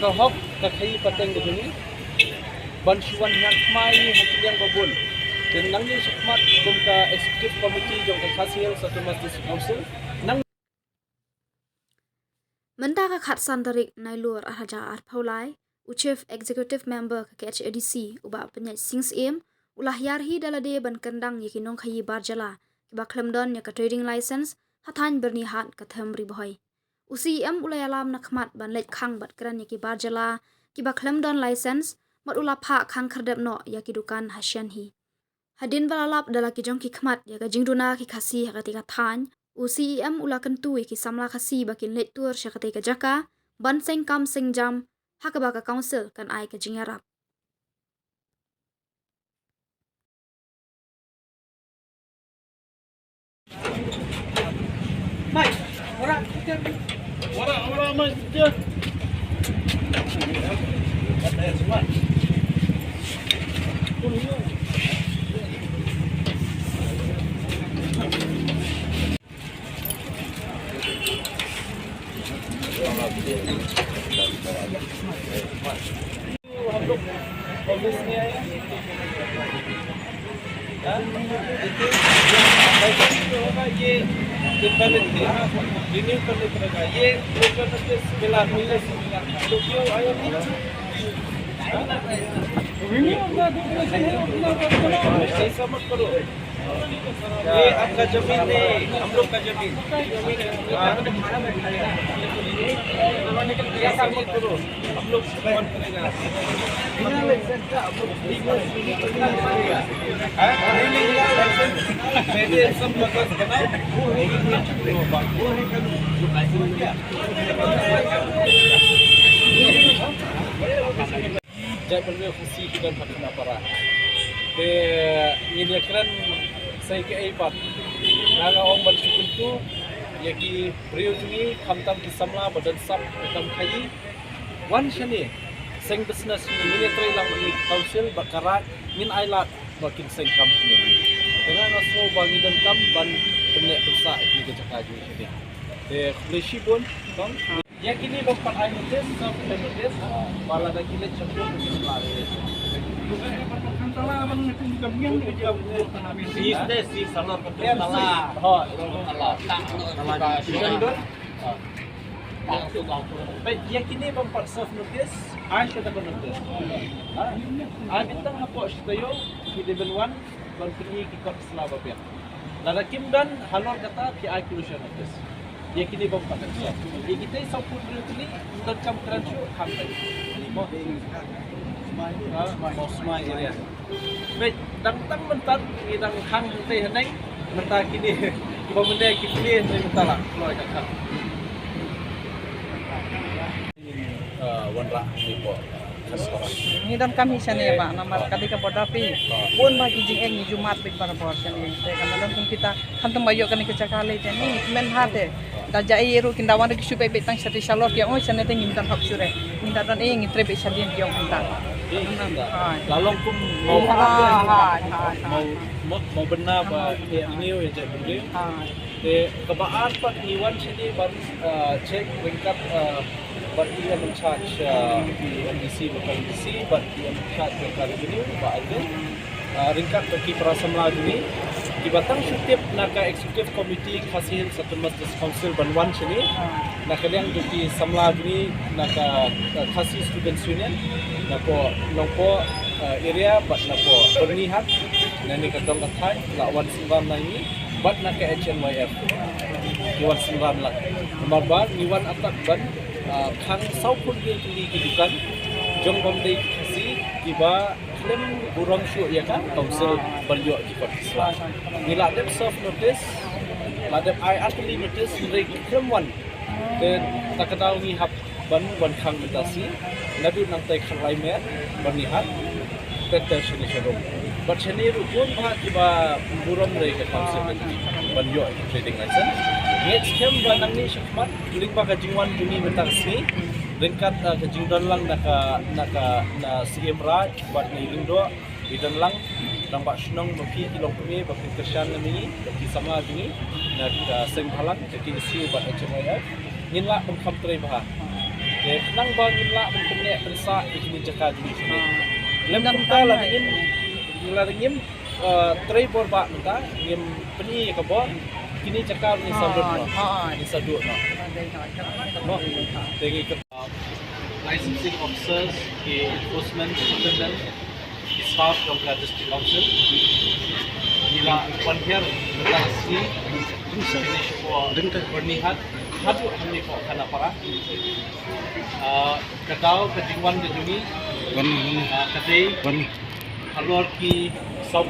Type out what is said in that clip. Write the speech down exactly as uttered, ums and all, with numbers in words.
Ka hok ka khaïi pateng ka jong ngi ban shu wan hiar khmai ha ki liang ba bun. Te nangne shakhmat kum ka Executive Committee jong ka Khasi Hills Autonomous District Council, nang Mynta ka khatsan tarik Nailur arhajar arphew lai, u Chief Executive Member ka K H A D C, u Bah Pynïaid Sing Syiem, u la hiar hi da lade ban kyndang ïa ki nongkhaïi bar jylla kiba khlem don ïa ka trading license ha thaiñ Byrnihat ka them Ri Bhoi. U Syiem u la ïalam na khmat ban leit khang bad kren ïa ki bar jylla kiba khlem don license, bad u la phah khang khyrdep noh ïa ki dukan ha shen hi. Hadien ba la lap da la ki jong ki khmat ïa ka jingduna ki Khasi ha katei ka thaiñ, u Syiem u la kyntu ïa ki samla Khasi ba kin leit tur sha katei ka jaka ban seng kam seng jam, ha kaba ka Council kan ai ka jingïarap. हम लोग कांग्रेस में आए हैं। हाँ? देखिए, जो होगा, ये इनवैलिड है। रिन्यू करने पड़ेगा। ये लोकल नोटिस मिला, मिले से मिला। तो क्यों आया नहीं? हाँ? ऐसा मत करो। ये आपका जमीन नहीं, हम लोग का जमीन। हाँ। ऐसा मत करो, हम लोग कौन करेगा? हाँ? पहले सब कागज बनाओ। Jaitbynriew Khasi ki don ha Khanapara. Te ngin ïakren sa ïa kaei pat. Nga nga ong ban shu kyntu ïa ki briew jong ngi, khamtam ki samla ba don sap, khamtam khaïi. Wan shane, seng business, ngin ïatrei lang bad ki council bad ka raid, ngin ailad ba kin seng kam shane. Te nga nga sngew ba ngi donkam ban pynneh pynsah ïa kine ki jaka jong ngi shane. Te khublei shibun, kong. Ïa kine bym pat ai notice, serve notice, ba lada ki leit sha court ki la leit. Is this, is a lot of tala. Ba ïa kine bym pat serve notice, ai kata ka notice. Ha? Ai beit tang hapoh shi taïew, ki dei ban wan ban pyni ki kot ki sla ba biang. Lada kim don halor kata, phi ai closure notice. Ïa kine bym pat serve. Ïa kita i sawphew hynriew tylli, ym donkam kren shuh, khang beit. Ha, Mawsmai area. Beit, dang tang mynta ngi dang khang hangtei haneng, mynta kine kiba mynne ki plie hangtei mynta la kloi ka khang. Ah, wanrah ni po. Ngi donkam hi shane ba, namar ka dei ka border phi. Bun ba ki jingeh ngi ju mad beit barabor shane. Te kan don kum kita, khamtam ba ïoh kane ka jaka lei te ngi kmen bha te. Da jai ruh kin da wan ruh ki shu beit beit tang shatei shalor ki ong shane te ngim don hok shuh re. Ngi da don eh ngi trei beit shadien ki ong kita. Hai. La long kum mo. Hai, hai, hai, hai. Mo, mo, mo bynna ba eh, ngi ïa jai bynriew. Hai. Te kaba ar pat ngi wan shane ban, ah, check ryngkat, ah, bad i M in charge, ah, i M D C, local M D C, bad i M in charge local revenue, Bah Alvin. Ah, ryngkat bad ki para samla jong ngi kiba tang shu tip na ka Executive Committee Khasi Hills Autonomous District Council ban wan shane. Na ka liang jong ki samla jong ngi na ka, ah, Khasi Students Union, na poh Nongpoh, ah, area, bad na poh Byrnihat, na ne ka dong ka thaiñ, la wan synran na ngi, bad na ka H N Y F ki wan synran lang. Namar ba ngi wan attack ban, ah, khang sawphew hynriew tylli ki dukan jong bym dei ki Khasi kiba khlem burom shuh ïa ka council ban ïoh ki kot ki sla. Ngi la dep serve notice, la dep ai artylli notice, hynrei ki khlem wan. Te ta ka daw ngi hap ban wan khang mynta shi, naduh nangtai khatlai miet, Byrnihat, te te shane sharum. Bad shane ruh bun bha kiba burom re ka council ban ïoh ki trading license. Ngi skhem ba nangne shakhmat, lyngba ka jingwan jong ngi mynta ka sngi, ryngkat, ah, ka jingdon lang na ka, na ka, na Syiem Raid, bad na i Lyngdoh, i don lang, rangbah shnong, ma phi ki longkmie ba phin kyrshan na ngi, ba ki samla jong ngi, na ka seng bhalang, ka K S U bad H M Y F, ngin lah ban kham trei bha. Te khnang ba ngim lah ban pynneh pynsah ïa kine ki jaka jong ngi. Lem kumta lada ngim, lada ngim, eh, trei bor bah mynta, ngim pyni ïa ka bor, kine ki jaka ngin sa lut noh. Ngin sa duh noh. Mo, te ngi ka, uh, licensing officers, ki enforcement superintendent, ki staff jong ka district council. Ngi la wan hiar mynta ka sngi, kine shapoh Byrnihat haduh hangne hapoh Khanapara. Ah, ka daw ka jingwan ka jong ngi, ah, ka dei halor ki saw